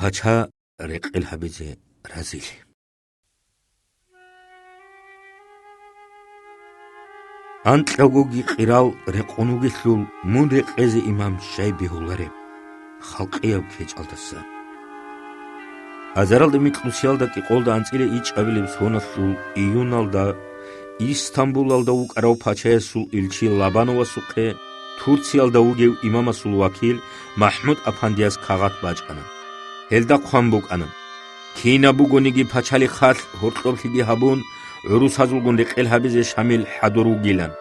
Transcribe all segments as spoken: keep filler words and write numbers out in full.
Пача рекъел гьабизе разилъи. Анкьавгоги къирал рекъон вугелъул мун рекъезе имам щай бегьулареб, халкъияб кечӀалдаса. Азаралда микьусиялда кӀикъолда анцӀила ичӀабилеб соналъул июналда Истамбулалда вукӀарав пачаясул илчи Лобановасухъе Турциялда вугев имамасул вакил МахӀмуд-апандияс кагъат бачӀана. Гьелда хъван букӀана: «Кинаб бугониги пачалихъалъ гьоркьоблъиги гьабун, гӀурусазулгун рекъел гьабизе Шамил хӀадур вугилан».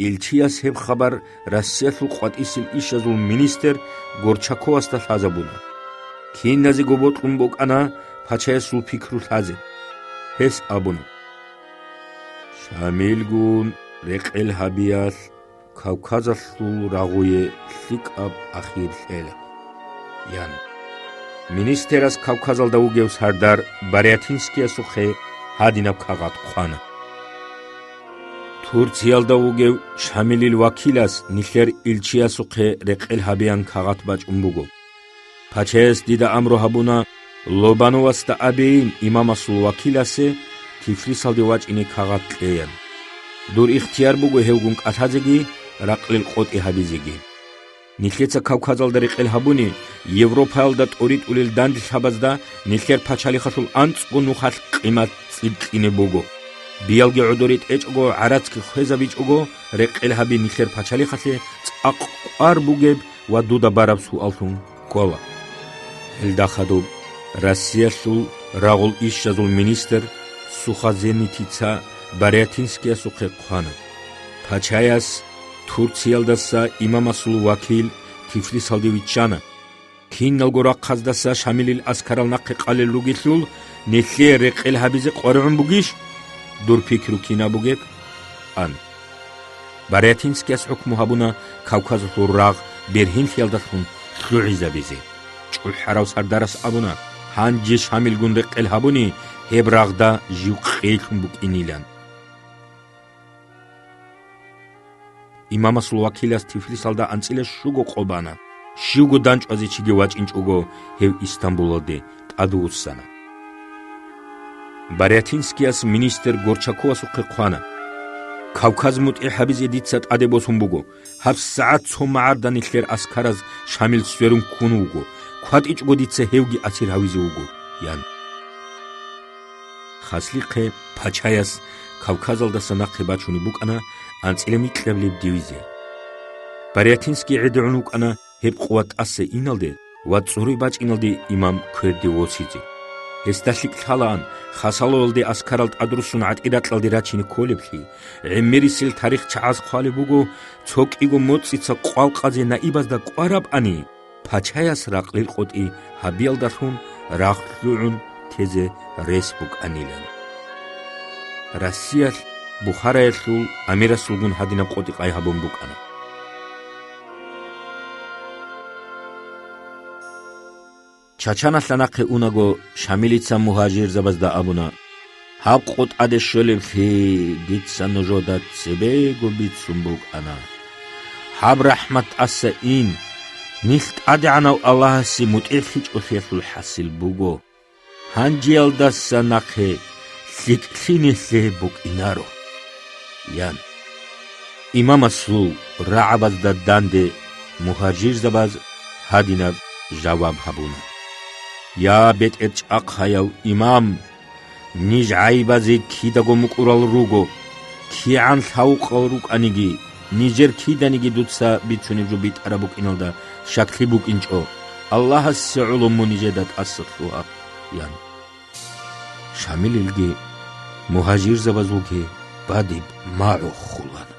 Илчияс гьеб хабар Россиялъул къватӀисел ишазул министр Горчаковасда лъазабуна. Киназего бокьун букӀана пачаясул пикру лъазе. Гьес абуна: «Шамилгун рекъел гьабиялъ Кавказалъул рагъуе лъикӀаб ахир лъела», – ян. Министерас Кавказалда вугев сардар Барятинскиясухъе гьадинаб кагъат хъвана: «Турциялда вугев Шамилил вакилас нилъер илчиясухъе рекъел гьабеян кагъат бачӀун буго. Пачаяс дида амру гьабуна Лобановасда абейин имамасул вакиласе Тифлисалде вачӀине кагъат кьеян. Дур ихтияр буго гьевгун кӀалъазеги, ракълил къотӀи гьабизеги. Нилъеца Кавказалда рекъел гьабуни, Европаялда тӀоритӀулел данделъабазда нилъер пачалихъалъул анцӀго нухалъ къимат цӀибкьине буго. Биялги гӀодоре тӀечӀого, гӀарацги хвезабичӀого, рекъел гьаби нилъер пачалихъалъе цӀакъ кӀвар бугеб ва дуда бараб суаллъун ккола». Гьелда хадуб Россиялъул рагъул ишазул министр Сухозенитица Барятинскиясухъе хъвана. Пачаяс Турциялдаса имамасул вакил Тифлисалде виччана. Киналго рахъаздаса Шамилил аскарал нахъе къалел ругелъул, нилъее рекъел гьабизе къваригӀун бугищ? Дур пикру кинаб бугеб? – ан. Барятинскияс хӀукму гьабуна Кавказалъул рагъ бергьенлъиялдалъун лъугӀизабизе. ЧӀухӀарав сардарас абуна: «Гьанже Шамилгун рекъел гьабуни, гьеб рагъда жив къейлъун букӀинилан». Имамасул вакилас Тифлисалда анцӀила щуго къо бана, щивго дандчӀвазе чиги вачӀинчӀого, гьев Истамбулалде тӀадвуссана. Барятинскияс министр Горчаковасухъе хъвана: «Кавказ мутӀигӀ гьабизе дица тӀаде босун буго. ГьабсагӀат цо магӀарда нилъер аскараз Шамил сверун ккун вуго. КватӀичӀого дица гьевги асир гьавизе вуго», – ян. Хаслихъе пачаяс Кавказалдаса нахъе бачунеб букӀана анцӀила микьабилеб дивизия. Барятинский гӀедегӀун вукӀана гьеб къуват тӀаса иналде ва цӀуруй бачӀиналде имам кверде восизе. Гьесда лъикӀ лъалаан, Хасаловалде аскарал тӀадруссун гӀатӀиракьалде рачине кколеблъи, гӀемерисел тарих чагӀаз хъвалеб буго, цо кӀиго моцӀица къвалкъазе наибазда кӀварабани, пачаяс ракълил къотӀи гьабиялдалъун рагъ лъугӀун тезе рес букӀанилан. Россиялъ Бухараялъул амирасулгун гьадинаб къотӀи къай гьабун букӀана. Чачаналъа нахъе унаго, Шамилица мугьажирзабазда абуна: «Гьаб къо тӀаде щолеблъи дица нужеда цебего бицун букӀана. Гьаб рахӀмат тӀаса ин, нилъ ТӀадегӀанав Аллагьасе мутӀигӀлъичӀолъиялъул хӀасил буго. Гьанжеялдаса нахъе лъикӀлъи нилъее букӀинаро», – ян. Имамасул рагӀабазда данде мугьажирзабаз гьадинаб жаваб гьабуна: «Я, бетӀерчӀахъаяв имам, ниж гӀайибазе кидаго мукӀурал руго. КигӀан лъавукъал рукӀаниги, нижер киданиги дуца бицунеб жо битӀараб букӀиналда щаклъи букӀинчӀо. Аллагьасе гӀоло мун нижеда тӀаса лъугьа», – ян. Шамилилги мугьажирзабазулги бадиб магӀу хулана.